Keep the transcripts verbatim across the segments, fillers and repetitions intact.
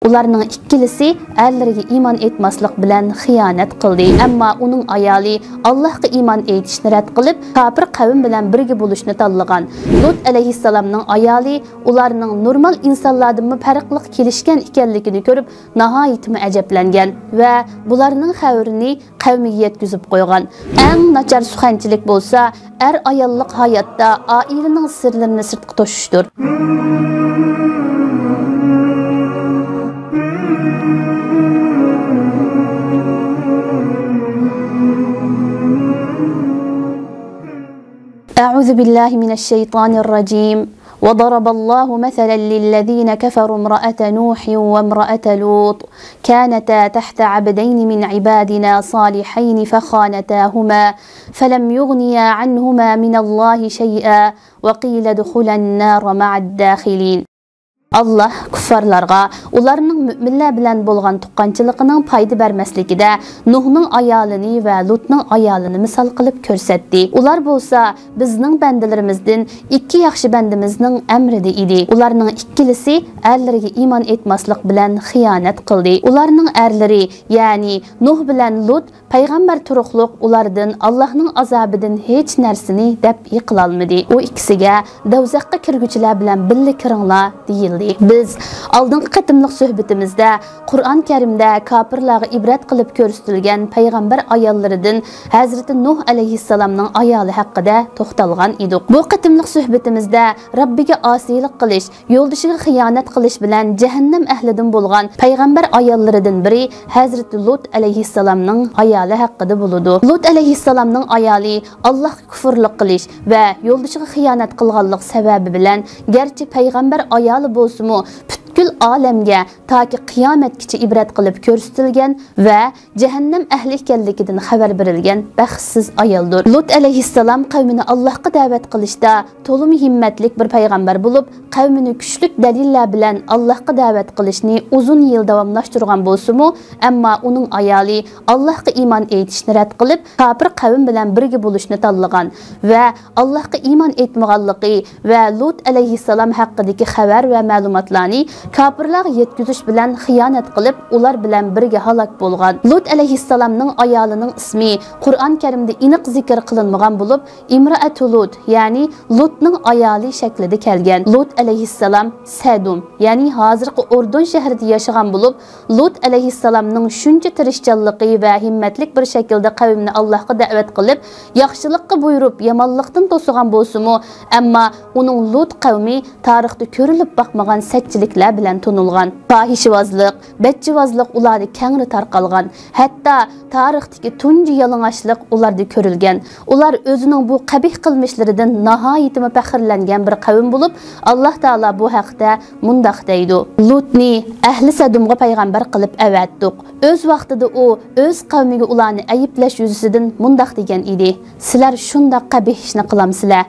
ئۇلارنىڭ ئىككىلىسى ئەرلىرىگە ئىمان ئېيتماسلىق بىلەن خىيانەت قىلدى. ئەمما ئۇنىڭ ئايالى ئاللاھقا ئىمان ئېيتىشنى رەت قىلىپ، كاپىر قەۋم بىلەن بىرگە بولۇشنى تاللىغان. لۇت ئەلەيھىسسالامنىڭ ئايالى ئۇلارنىڭ نورمال ئىنسانلاردىنمۇ پەرقلىق كېلىشكەن ئىكەنلىكىنى كۆرۈپ، ناھايىتىمۇ ئەجەبلەنگەن ۋە بۇلارنىڭ خەۋىرىنى قەۋمىگە يەتكۈزۈپ قويغان. ئەڭ ناچار سۇخەنچىلىك بولسا، ئەر-ئاياللىق ھاياتتا ئائىلىنىڭ سىرلىرىنى سىرتقا توشۇشتۇر. أعوذ بالله من الشيطان الرجيم. وضرب الله مثلا للذين كفروا امرأة نوح وامرأة لوط كانتا تحت عبدين من عبادنا صالحين فخانتاهما فلم يغنيا عنهما من الله شيئا وقيل ادخلا النار مع الداخلين. ئاللاھ كۇففارلارغا ئۇلارنىڭ مۆمىنلەر بىلەن بولغان تۇغقانچىلىقىنىڭ پايدا بەرمەسلىكىدە نۇھنىڭ ئايالىنى ۋە لۇتنىڭ ئايالىنى مىسال قىلىپ كۆرسەتتى. ئۇلار بولسا بىزنىڭ بەندىلىرىمىزدىن ئىككى ياخشى بەندىمىزنىڭ ئەمرىدە ئىدى. ئۇلارنىڭ ئىككىلىسى ئەرلىرىگە ئىمان ئېيتماسلىق بىلەن خىيانەت قىلدى. ئۇلارنىڭ ئەرلىرى، يەنى نۇھ بىلەن لۇت پەيغەمبەر تۇرۇقلۇق ئۇلاردىن ئاللاھنىڭ ئازابىدىن ھېچ نەرسىنى دەپئى قىلالمىدى. ئۇ ئىككىسىگە دوزاخقا كىرگۈچىلەر بىلەن بىللە كىرىڭلار دېيىلدى. بىز ئالدىنقى قېتىملىق سۆھبىتىمىزدە قۇرئان كەرىمدە كاپىرلارغا ئىبرەت قىلىپ كۆرسىتىلگەن پەيغەمبەر ئاياللىرىدىن ھەزرىتى نۇھ ئەلەيھىسسالامنىڭ ئايالى ھەققىدە توختالغان ئىدۇق. بۇ قېتىملىق سۆھبىتىمىزدە رەببىگە ئاسىيلىق قىلىش، يولدىشىغا خىيانەت قىلىش بىلەن جەھەننەم ئەھلىدىن بولغان پەيغەمبەر ئاياللىرىدىن بىرى ھەزرىتى لۇت ئەلەيھىسسالامنىڭ ئايالى ھەققىدە بولىدۇ. لۇت ئەلەيھىسسالامنىڭ ئايالى ئاللاھقا كۇفۇرلۇق قىلىش ۋە يولدىشىغا خىيانەت قىلغانلىق سەۋەبى بىلەن گەرچە پەيغەمبەر ئايالى بولسىمۇ، پۈتكۈل ئالەمگە تاكى قىيامەتكىچە ئىبرەت قىلىپ كۆرسىتىلگەن ۋە جەھەننەم ئەھلى ئىكەنلىكىدىن خەۋەر بېرىلگەن بەختسىز ئايالدۇر. لۇت ئەلەيھىسسالام قەۋمىنى ئاللاھقا دەۋەت قىلىشتا تولىمۇ ھىممەتلىك بىر پەيغەمبەر بولۇپ، قەۋمىنى كۈچلۈك دەلىللەر بىلەن ئاللاھقا دەۋەت قىلىشنى ئۇزۇن يىل داۋاملاشتۇرغان بولسىمۇ، ئەمما ئۇنىڭ ئايالى ئاللاھقا ئىمان ئېيتىشنى رەت قىلىپ، كاپىر قەۋم بىلەن بىرگە بولۇشنى تاللىغان ۋە ئاللاھقا ئىمان ئېيتمىغانلىقى ۋە لۇت ئەلەيھىسسالام ھەققىدىكى خەۋەر ۋە مەلۇماتلارنى كاپىرلارغا يەتكۈزۈش بىلەن خىيانەت قىلىپ، ئۇلار بىلەن بىرگە ھالاك بولغان. لۇت ئەلەيھىسسالامنىڭ ئايالىنىڭ ئىسمى قۇرئان كەرىمدە ئېنىق زىكىر قىلىنمىغان بولۇپ، ئىمرائەتۇ لۇت، يەنى لۇتنىڭ ئايالى شەكلىدە كەلگەن. لۇت ئەلەيھىسسالام سەدۇم، يەنى ھازىرقى ئوردۇن شەھىرىدە ياشىغان بولۇپ، لۇت ئەلەيھىسسالامنىڭ شۇنچە تىرىشچانلىقى ۋە ھىممەتلىك بىر شەكىلدە قەۋمىنى ئاللاھقا دەۋەت قىلىپ، ياخشىلىققا بۇيرۇپ، يامانلىقتىن توسىغان بولسىمۇ، ئەمما ئۇنىڭ لۇت قەۋمى تارىختا كۆرۈلۈپ باقمىغان سەتچىلىكلەر بىلەن تونۇلغان. پاھىشىۋازلىق، بەچچىۋازلىق ئۇلاردا كەڭرى تارقالغان. ھەتتا تارىختىكى تۇنجى يالىڭاچلىق ئۇلاردا كۆرۈلگەن. ئۇلار ئۆزىنىڭ بۇ قەبىھ قىلمىشلىرىدىن ناھايىتىمۇ پەخىرلەنگەن بىر قەۋم بولۇپ، ئاللاھ تائالا بۇ ھەقتە مۇنداق دەيدۇ: لۇتنى ئەھلى سەدۇمغا پەيغەمبەر قىلىپ ئەۋەتتۇق. ئۆز ۋاقتىدا ئۇ ئۆز قەۋمىگە ئۇلارنى ئەيىبلەش يۈزىسىدىن مۇنداق دېگەن ئىدى: سىلەر شۇنداق قەبىھ ئىشنى قىلامسىلەر؟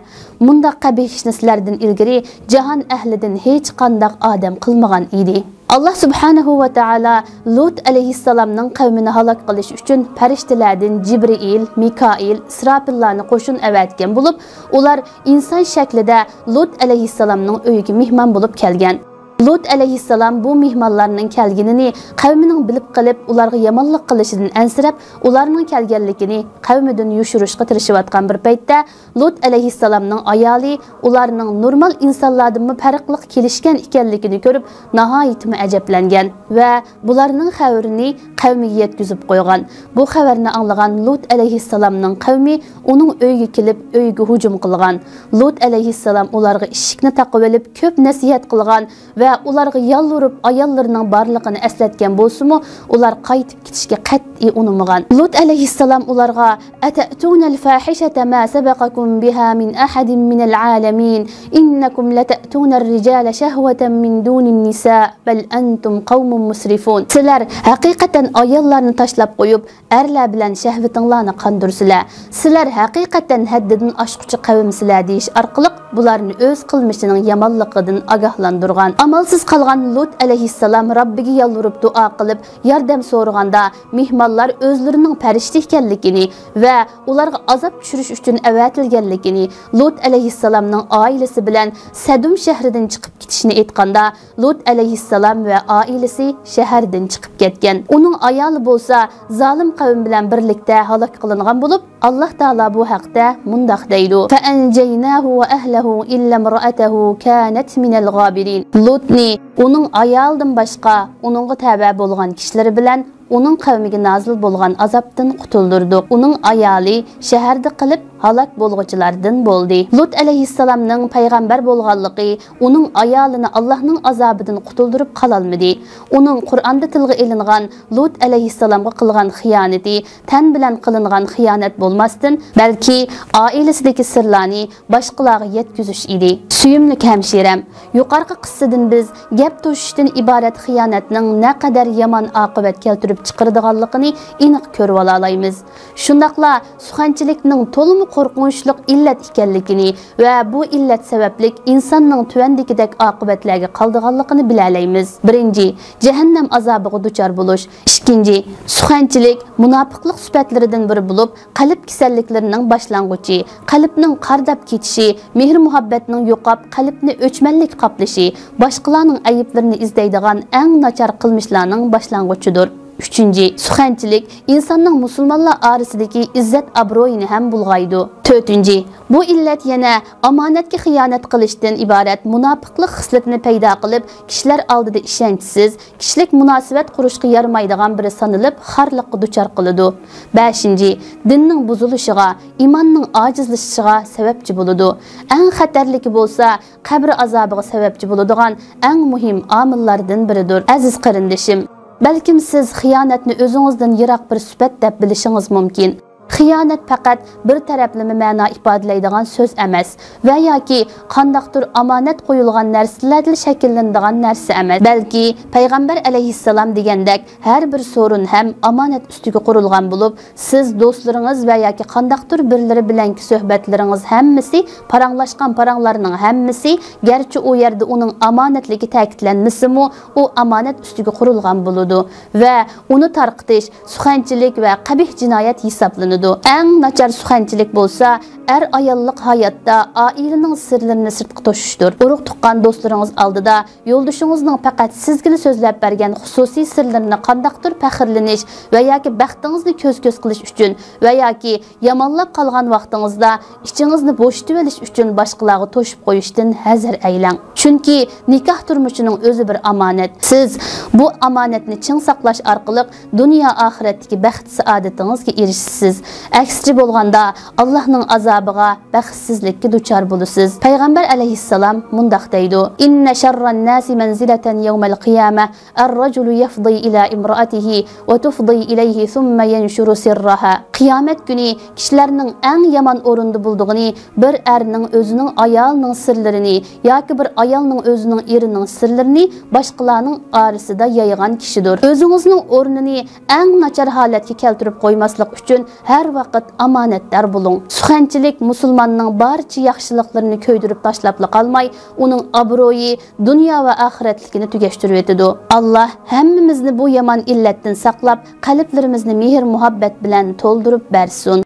مۇنداق قەبىھ ئىشنى سىلەردىن ئىلگىرى جاھان ئەھلىدىن ھېچقانداق ئادەم قىلمىغان ئىدى. ئاللاھ سۇبھانەھۇ ۋە تائالا لۇت ئەلەيھىسسالامنىڭ قەۋمىنى ھالاك قىلىش ئۈچۈن پەرىشتىلەردىن جىبرىئىل، مىكائىل، ئىسراپىللارنى قوشۇن ئەۋەتكەن بولۇپ، ئۇلار ئىنسان شەكلىدە لۇت ئەلەيھىسسالامنىڭ ئۆيىگە مېھمان بولۇپ كەلگەن. لۇت ئەلەيھىسسالام بۇ مېھمانلارنىڭ كەلگىنىنى قەۋمىنىڭ بىلىپ قېلىپ، ئۇلارغا يامانلىق قىلىشىدىن ئەنسىرەپ، ئۇلارنىڭ كەلگەنلىكىنى قەۋمىدىن يوشۇرۇشقا تىرىشىۋاتقان بىر پەيتتە، لۇت ئەلەيھىسسالامنىڭ ئايالى ئۇلارنىڭ نورمال ئىنسانلاردىنمۇ پەرقلىق كېلىشكەن ئىكەنلىكىنى كۆرۈپ، ناھايىتىمۇ ئەجەبلەنگەن ۋە بۇلارنىڭ خەۋىرىنى قەۋمىگە يەتكۈزۈپ قويغان. بۇ خەۋەرنى ئاڭلىغان لۇت ئەلەيھىسسالامنىڭ قەۋمى ئۇنىڭ ئۆيىگە كېلىپ، ئۆيىگە ھۇجۇم قىلغان. لۇت ئەلەيھىسسالام ئۇلارغا ئىشىكنى تاقىۋېلىپ، كۆپ نەسىھەت قىلغان ۋە ئۇلارغا يالۋۇرۇپ، ئاياللىرىنىڭ بارلىقىنى ئەسلەتكەن بولسىمۇ، ئۇلار قايتىپ كېتىشكە قەتئىي ئۇنىمىغان. لۇت ئەلەيھىسسالام ئۇلارغا: أتأتون الفاحشة ما سبقكم بها من أحد من العالمين، إنكم لتأتون الرجال شهوة من دون النساء، بل أنتم قوم مسرفون. سىلەر ھەقىقەتەن ئاياللارنى تاشلاپ قويۇپ، ئەرلەر بىلەن شەھۋىتىڭلارنى قاندۇرىسىلەر. سىلەر ھەقىقەتەن ھەددىدىن ئاشقۇچى قەۋمسىلەر، دېيىش ئارقىلىق بۇلارنى ئۆز قىلمىشىنىڭ يامانلىقىدىن ئاگاھلاندۇرغان. ئامالسىز قالغان لۇت ئەلەيھىسسالام رەببىگە يالۋۇرۇپ دۇئا قىلىپ ياردەم سورىغاندا، مېھمانلار ئۆزلىرىنىڭ پەرىشتە ئىكەنلىكىنى ۋە ئۇلارغا ئازاب چۈشۈرۈش ئۈچۈن ئەۋەتىلگەنلىكىنى، لۇت ئەلەيھىسسالامنىڭ ئائىلىسى بىلەن سەدۇم شەھىرىدىن چىقىپ كېتىشىنى ئېيتقاندا، لۇت ئەلەيھىسسالام ۋە ئائىلىسى شەھەردىن چىقىپ كەتكەن. ئۇنىڭ ئايالى بولسا زالىم قەۋم بىلەن بىرلىكتە ھالاك قىلىنغان بولۇپ، ئاللاھ تائالا بۇ ھەقتە مۇنداق دەيدۇ: فأنجيناه وأهله إلا امرأته كانت من الغابرين. لۇتنى ئۇنىڭ ئايالىدىن باشقا ئۇنىڭغا تەۋە بولغان كىشىلىرى بىلەن ئۇنىڭ قەۋمىگە نازىل بولغان ئازابتىن قۇتۇلدۇردۇق. ئۇنىڭ ئايالى شەھەردە قېلىپ ھالاك بولغۇچىلاردىن بولدى. لۇت ئەلەيھىسسالامنىڭ پەيغەمبەر بولغانلىقى ئۇنىڭ ئايالىنى ئاللاھنىڭ ئازابىدىن قۇتۇلدۇرۇپ قالالمىدى. ئۇنىڭ قۇرئاندا تىلغا ئېلىنغان لۇت ئەلەيھىسسالامغا قىلغان خىيانىتى تەن بىلەن قىلىنغان خىيانەت بولماستىن، بەلكى ئائىلىسىدىكى سىرلارنى باشقىلارغا يەتكۈزۈش ئىدى. سۆيۈملۈك ھەمشىرەم، يۇقىرىقى قىسسىدىن بىز گەپ توشۇشتىن ئىبارەت خىيانەتنىڭ نەقەدەر يامان ئاقىۋەت كەلتۈرۈپ چىقىرىدىغانلىقىنى ئېنىق كۆرۈۋالالايمىز. شۇنداقلا سۇخەنچىلىكنىڭ تولىمۇ قورقۇنچلۇق ئىللەت ئىكەنلىكىنى ۋە بۇ ئىللەت سەۋەبلىك ئىنساننىڭ تۆۋەندىكىدەك ئاقىۋەتلەرگە قالىدىغانلىقىنى بىلەلەيمىز. بىرىنچى، جەھەننەم ئازابىغا دۇچار بولۇش. ئىككىنچى، سۇخەنچىلىك مۇناپىقلىق سۈپەتلىرىدىن بىرى بولۇپ، قەلب كېسەللىكلىرىنىڭ باشلانغۇچى، قەلبنىڭ قارىداپ كېتىشى، مېھىر-مۇھەببەتنىڭ يوقاپ، قەلبنى ئۆچمەنلىك قاپلىشى، باشقىلارنىڭ ئەيىبلىرىنى ئىزدەيدىغان ئەڭ ناچار قىلمىشلارنىڭ باشلانغۇچىدۇر. ئۈچىنچى، سۇخەنچىلىك ئىنساننىڭ مۇسۇلمانلار ئارىسىدىكى ئىززەت-ئابرۇيىنى ھەم بۇلغايدۇ. تۆتىنچى، بۇ ئىللەت يەنە ئامانەتكە خىيانەت قىلىشتىن ئىبارەت مۇناپىقلىق خىسلىتىنى پەيدا قىلىپ، كىشىلەر ئالدىدا ئىشەنچسىز، كىشىلىك مۇناسىۋەت قۇرۇشقا يارىمايدىغان بىرى سانىلىپ، خارلىققا دۇچار قىلىدۇ. بەشىنچى، دىننىڭ بۇزۇلۇشىغا، ئىماننىڭ ئاجىزلىشىشىغا سەۋەبچى بولىدۇ. ئەڭ خەتەرلىكى بولسا، قەبرە ئازابىغا سەۋەبچى بولىدىغان ئەڭ مۇھىم ئامىللاردىن بىرىدۇر. ئەزىز قېرىندىشىم، بەلكىم سىز خىيانەتنى ئۆزىڭىزدىن يىراق بىر سۈپەت دەپ بىلىشىڭىز مۇمكىن. خىيانەت پەقەت بىر تەرەپلىمە مەنا ئىپادىلەيدىغان سۆز ئەمەس ۋە ياكى قانداقتۇر ئامانەت قويۇلغان نەرسىلەردىلا شەكىللىنىدىغان نەرسە ئەمەس، بەلكى پەيغەمبەر ئەلەيھىسسالام دېگەندەك، ھەر بىر سورۇن ھەم ئامانەت ئۈستىگە قۇرۇلغان بولۇپ، سىز دوستلىرىڭىز ۋە ياكى قانداقتۇر بىرلىرى بىلەنكى سۆھبەتلىرىڭىز ھەممىسى، پاراڭلاشقان پاراڭلارنىڭ ھەممىسى، گەرچە ئۇ يەردە ئۇنىڭ ئامانەتلىكى تەكىتلەنمىسىمۇ، ئۇ ئامانەت ئۈستىگە قۇرۇلغان بولىدۇ ۋە ئۇنى تارقىتىش سۇخەنچىلىك ۋە قەبىھ جىنايەت ھېسابلىنىدۇ. ئەڭ ناچار سۇخەنچىلىك بولسا، ئەر-ئاياللىق ھاياتتا ئائىلىنىڭ سىرلىرىنى سىرتقا توشۇشتۇر. ئۇرۇق-تۇغقان دوستلىرىڭىز ئالدىدا يولدىشىڭىزنىڭ پەقەت سىزگىلا سۆزلەپ بەرگەن خۇسۇسىي سىرلىرىنى قانداقتۇر پەخىرلىنىش ۋە ياكى بەختىڭىزنى كۆز-كۆز قىلىش ئۈچۈن ۋە ياكى يامانلاپ قالغان ۋاقتىڭىزدا ئىچىڭىزنى بوشىتىۋېلىش ئۈچۈن باشقىلارغا توشۇپ قويۇشتىن ھەزەر ئەيلەڭ. چۈنكى نىكاھ تۇرمۇشىنىڭ ئۆزى بىر ئامانەت. سىز بۇ ئامانەتنى چىڭ ساقلاش ئارقىلىق دۇنيا ئاخىرەتتىكى بەخت-سائادىتىڭىزگە ئېرىشىسىز. ئەكسىچە بولغاندا، ئاللاھنىڭ ئازابىغا، بەختسىزلىككە دۇچار بولىسىز. پەيغەمبەر ئەلەيھىسسالام مۇنداق دەيدۇ: إن شر الناس منزلة يوم القيامة الرجل يفضي إلى امرأته وتفضي إليه ثم ينشر سرها. قىيامەت كۈنى كىشىلەرنىڭ ئەڭ يامان ئورۇندا بولىدىغىنى بىر ئەرنىڭ ئۆزىنىڭ ئايالىنىڭ سىرلىرىنى ياكى بىر ئايالنىڭ ئۆزىنىڭ ئېرىنىڭ سىرلىرىنى باشقىلارنىڭ ئارىسىدا يايغان كىشىدۇر. ئۆزىڭىزنىڭ ئورنىنى ئەڭ ناچار ھالەتكە كەلتۈرۈپ قويماسلىق ئۈچۈن ھەر ۋاقىت ئامانەتدار بولۇڭ. سۇخەنچىلىك مۇسۇلماننىڭ بارچە ياخشىلىقلىرىنى كۆيدۈرۈپ تاشلاپلا قالماي، ئۇنىڭ ئابرۇيى، دۇنيا ۋە ئاخىرەتلىكىنى تۈگەشتۈرۈۋېتىدۇ. ئاللاھ ھەممىمىزنى بۇ يامان ئىللەتتىن ساقلاپ، قەلبلىرىمىزنى مېھىر-مۇھەببەت بىلەن تولدۇرۇپ بەرسۇن.